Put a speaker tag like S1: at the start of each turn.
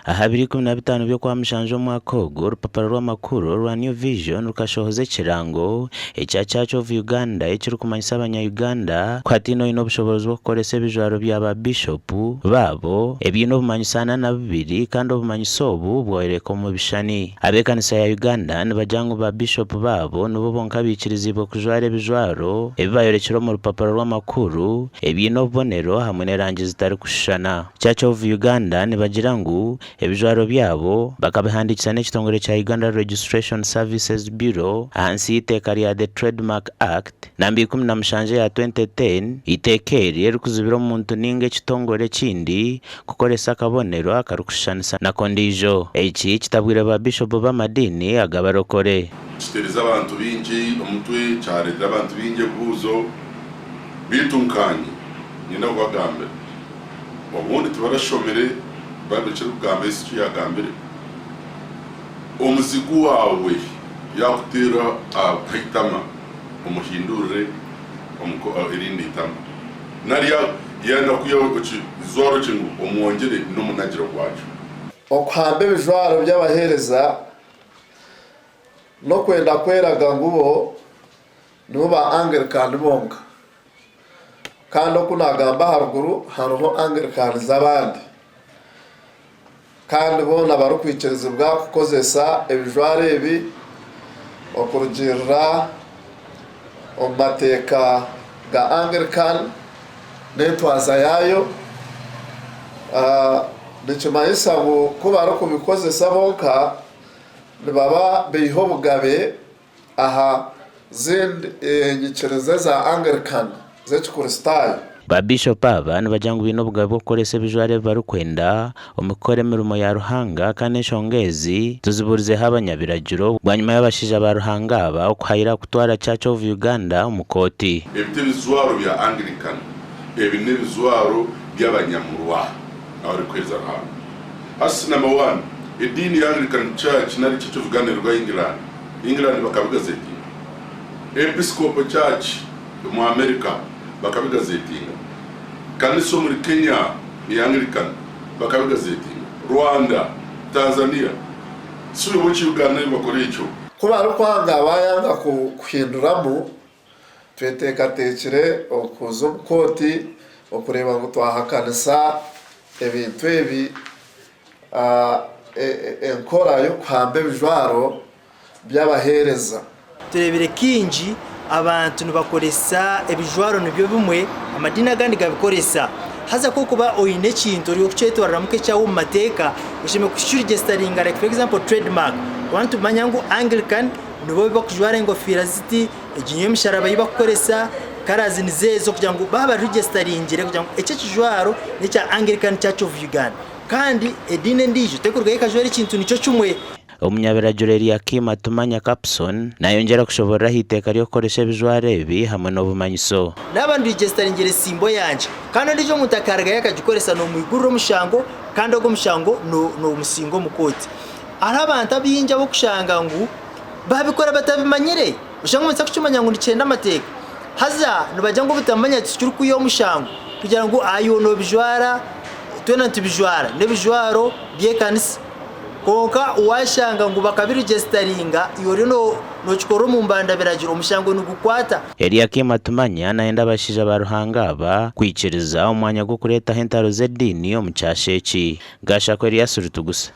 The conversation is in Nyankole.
S1: Aha biro 15 by'Okwamushanju omwaka ogu, orupapura rw'amakuru orwa New Vision rukashohoza ekirango ekya Church of Uganda ekirikumanyisa abanya-Uganda ku hataine oine obushoboorozi bw'okukoresa ebijwaro bya ba Bishopu baabo ebiine obumanyiso ana na bubiri kandi obumanyiso obu bworeka omu bishushani. Ab'ekanisa ya Uganda nibagira ngu ba Bishopu baabo nibo bonka baikiriziibwe kujwara ebijwaro ebi bayorekire omu rupapura rw'amakuru ebiine obubonero hamwe n'erangi zitarikushushana. Church of Uganda nibagira ngu ebijwaro byabo bakabihandiikisa n'ekitongore kya Uganda Registration Services Bureau ahansi y'eiteeka rya The Trademark Act, namba 17 eya 2010, eiteeka eri eririkuzibira omuntu ninga ekitongore ekindi kukoresa akabonero akarikushushanisa n'ak'ondiijo. Eki kitabwire ba Bishopu b'amadiini ag'abarokore.
S2: Kiteerize abantu baingi omutwe, kyareetera abantu baingi ebibuuzo. Beitu nkaanye niinyenda kubagambira, obundi tibarashomire Baibuli eki erikugamba, Yesu eki yaagambire, Omuzigu waawe yaakuteera aha itama, omuhindurire erindi itama. Nari yaayenda kukwihaho ekijwaro kye ngu omwongyere n'omunagiro gwakyo.
S3: Okuhamba ebijwaro by'abaheereza n'okwenda kweraga ngu bo nibo ba Anglican bonka. Kandi oku naagamba aharuguru hariho Anglican z'abandi. Kandi boona barikwikirizibwa kukozesa ebijwaro ebi okurugiirira omu mateeka ga Anglican n'entwaza yaayo. Nikimanyisa ngu ku barikubikozesa bonka nibaba baiha obugabe aha zindi nyikiriza eza Anglican z'Ekikristaayo.
S1: Ba Bishop aba nibagira ngu baine obugabe bw'okukoresa ebijwaro ebi barikwenda omu kukora emirimo ya Ruhanga kandi enshonga ezi tuziburizeho abanyabiragiro bwanyima y'abashaija ba Ruhanga aba okuhayira kutwara Church of Uganda omu kooti.
S2: Ebi tibijwaro bya Anglican, ebi n'ebijwaro by'abanyamurwa abarikuheereza Ruhanga. Hasi number one, ediini ya Anglican Church nari Church of Uganda neruga England. England bakabigazetinga. Episcopal Church omu America bakabigazetinga. Kanisa omuri Kenya eya Anglican bakabigazetinga. Rwanda, Tanzania. Si Uganda nibakora ekyo.
S3: Ku barikwanga bayanga kuhinduramu, tweteekateekire okuza omu kooti okureeba ngu twahakanisa ebintu ebi, enkora y'okuhamba ebijwaro by'abaheereza.
S4: Tureebire kaingi abantu nibakoresa ebijwaro nibyo bimwe, amadiini agandi gabikoresa. Haza ku orikuba oine ekintu ori okukyetwariramu nk'ekyawe omu mateeka, oshemereire kukirigisitaringa like for example trade mark. Kuba nitumanya ngu Anglican nibo barikujwara engofiira ziti, egi niyo emisharaba ei barikukoresa, colours nizo ezo kugira ngu baaba barigisitaringire kugira ngu eki ekijwaro n'ekya Anglican Church of Uganda. Kandi ediini endiijo terikurugayo ekajwara ekintu nikyo kimwe.
S1: Omunyabiragiro Eliakim Atumanya Kapson nayongyera kushoborora aha iteeka ry'okukoresa ebijwaro ebi hamwe n'obumanyiso.
S4: Naaba ndigestaringire esimbo yangye, kandi ondiijo omuntu akarugayo akagikoresa, noomwigurira omushango, kandi ogwo omushango noomusinga omu kooti. Hariho abantu abaingi ab'okushanga ngu baabikora batabimanyire, oshange omuntu tarikukimanya ngu nikyenda amateeka, haza nibagira ngu obutamanya tikirikwiha omushango, kugira ngu iwe noobijwara, twena nitubijwara, n'ebijwaro by'ekanisa. Kwonka waashanga ngu bakabirigisitaringa, iwe oriyo nookikora omu mbandabiragiro, omushango nigukwata.
S1: Eliakim Atumanya nayenda abashaija ba Ruhanga aba kwikiriza omu mwanya gw'okureetaho entaro z'ediini omu kyasha eki. Gashakwa Elias Rutugusa.